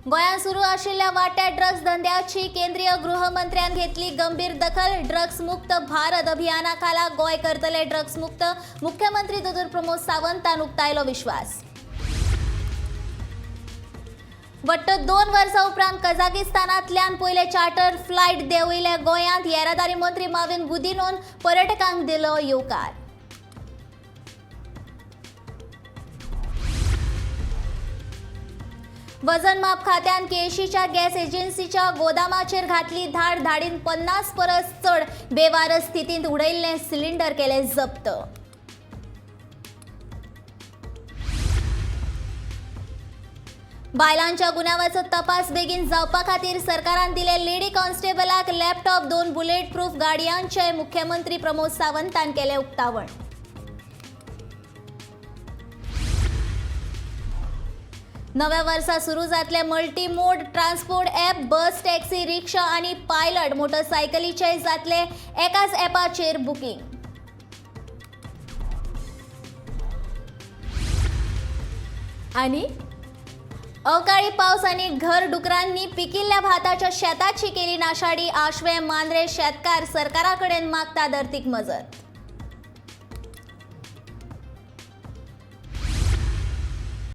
गोंयांत सुरू आशिल्ल्या वाडट्या ड्रग्स धंद्याची केंद्रीय गृहमंत्र्यान घेतली गंभीर दखल. ड्रग्स मुक्त भारत अभियाना खाला गोंय करतले ड्रग्स मुक्त, मुख्यमंत्री दोतोर प्रमोद सावंतान उक्तायलो विश्वास. वट्ट 2 वर्सां उपरांत कझाकिस्तानांतल्यान पयले चार्टर फ्लायट देंवयले गोंयांत. येरादारी मंत्री माविन गुदिन्होन पर्यटकांक दिलो येवकार. वजन माप खात्यान केएशीच्या गॅस एजन्सीच्या गोदामाचेर घातली धाड. धाडीन 50 परस चड बेवारस स्थितींत उडयल्ले सिलिंडर केले जप्त. बायलांच्या गुन्यांवाचो तपास बेगीन जावपा खातीर सरकारान दिले लेडी कॉन्स्टेबलाक लॅपटॉप, 2 बुलेट प्रूफ गाडयांचे मुख्यमंत्री प्रमोद सावंतान केले उक्तावण. नव्या वर्सा सुरू जातले multi mode transport app. Bus, taxi, rickshaw आनी पायलट मोटरसायकलीचेय जातले एकाच ॲपाचेर बुकींग. आनी अवकाळी पावस आनी घर डुकरांनी पिकिल्ल्या भाताच्या शेताची केली नाशाडी. आश्वें मांद्रे शेतकार सरकारा कडेन मागतात अर्थीक मजत.